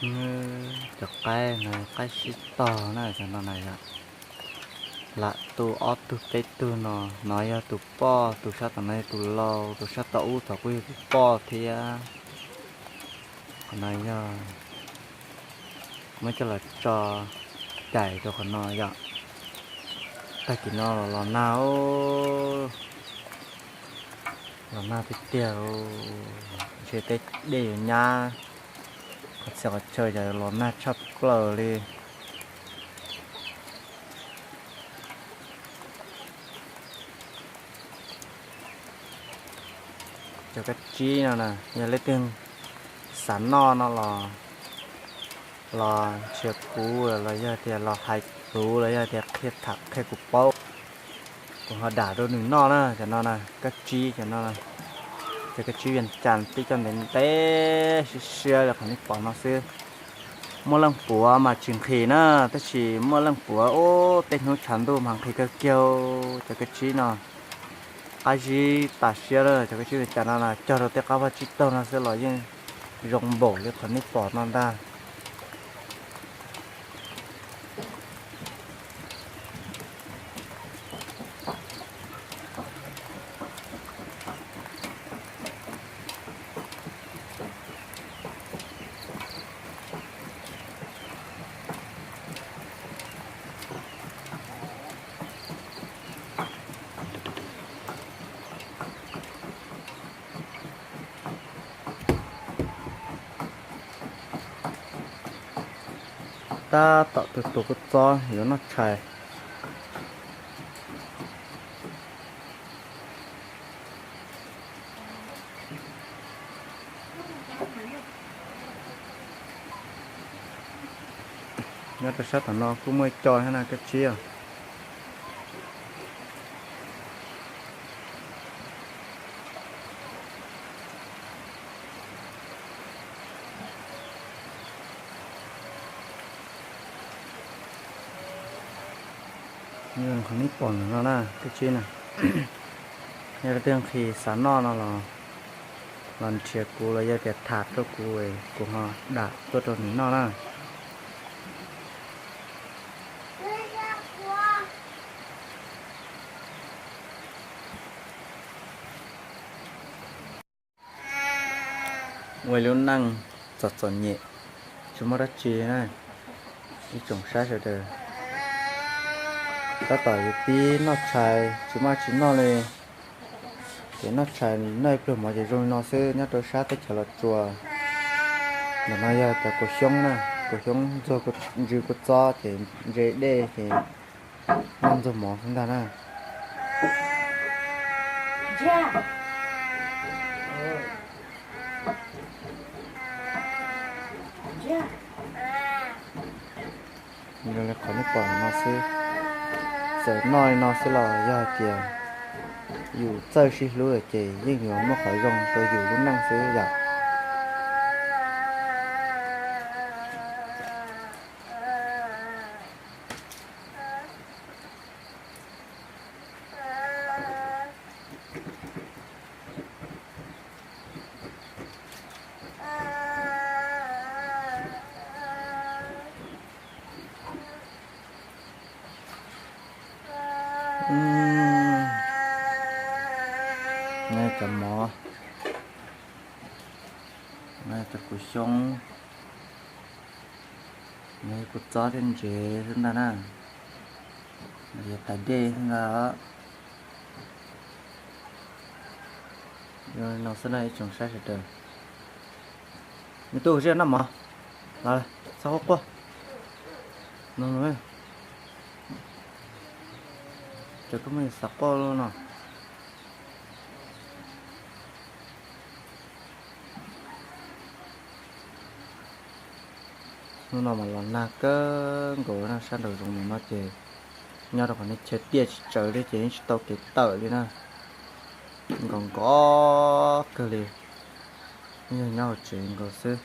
Cov qaib no qaib sib tog na, cov no na yom. Lam tu ob tug peb tug no, no yog tus poj, tus sab tom no yog tus lau, tus sab tom ub tod kuj yog tus poj thiab. Qhov no yog muab coj los tso cais rau qhov no yom. Tag kis no los los nag, los nag tiag tiag, ntshe tej dej yuav nyab, qhov txhia qhov chaw los nag tshaj plaws li. Cov kab tsib no na, yog leej twg xav noj no los, los nrhiav kuv los yog tias los hais kuv los yog tias qhia tham qhia kuv paub, kuv ho dam rau nws noj na. Cov no na kab tsib, cov no, cov kab tsib Vias Cas tib co ntev ntev siab siab li qhov nej pom no xwb. Muaj leej puav mas tsis nqhis na, tab sis muaj leej puav ub tej hnub tshav ntuj mas nqhis kawg kiag. Cov kab tsib no qab zib tas siab lawm, cov kab tsib Vias Cas no na cog rau tej qab vaj tsib taug no xwb los yeej zoo npaum li qhov nej pom no ntag. Tab tom tus tuag kua txob yuav noj tshais. Nyob rau sab tom no kuj muaj ib co thiab na, kab tsib os. Qhov nej pom ntawm no na, kab tsib na, yog leej twg nqhis xav noj no los, los nrhiav kuv los yog tias tham rau kuv, kuv ho dam tuaj rau nws noj na. Ua lub neej txom txom nyem, tsis muaj dab tsi na, ib tsoom saib sawv daws. Tab tom yuav pib noj tshais tsis muaj dab tsi noj li. Ces noj tshais noj ib pluag mov ces zoo li no xwb. Nyob rau sab teb chaws Los Tsuas, ntawm no yog cov kua xyoob na, kua xyoob ntxuag ntsw kua txob ces ntse dej ces noj ntxuag mov xwb ntag na. Zoo li qhov nej pom no xwb. Txawm noj li no xwb los yog hais tias yus txawj sib hlub lawm ces yeej yuav muaj qhov zoo rau yus lub neej xwb yom. Cov mov, cov kua xyoob, kua txob thiab ntsev xwb ntag na. Yog tais dej xwb ntag. Zoo li no xwb na ib tsoom saib sawv daws. Me tub, koj noj mov los, txhob quaj quaj. No, ces koj muaj xav quaj no. Hnub no mas los nag kawg nkaus na, sab nraum zoov no ces nyob rau qhov nej chaw tiaj tsis tsawv li ces yeej tsis tau kev tawm li na. Nkaus nkaus kawg li, yog nyob hauv tsev nkaus xwb.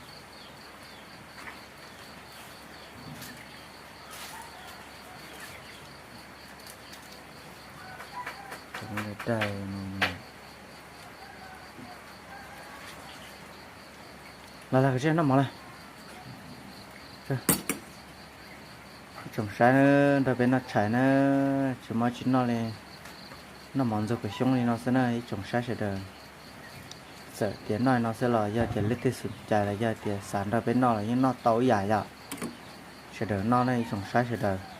Los, los, noj mov lawm. Ib tsoom saib, nrog peb noj tshais na, tsis muaj tsis noj li, noj mov ntxuag kuv xyoob li no xwb na ib tsoom saib sawv daws. Txawm tias noj li no xwb los yog tias leej twg xom cai los yog tias xav nrog peb noj los yeej noj tau ib yam yom. Sawv daws noj na ib tsoom saib sawv daws.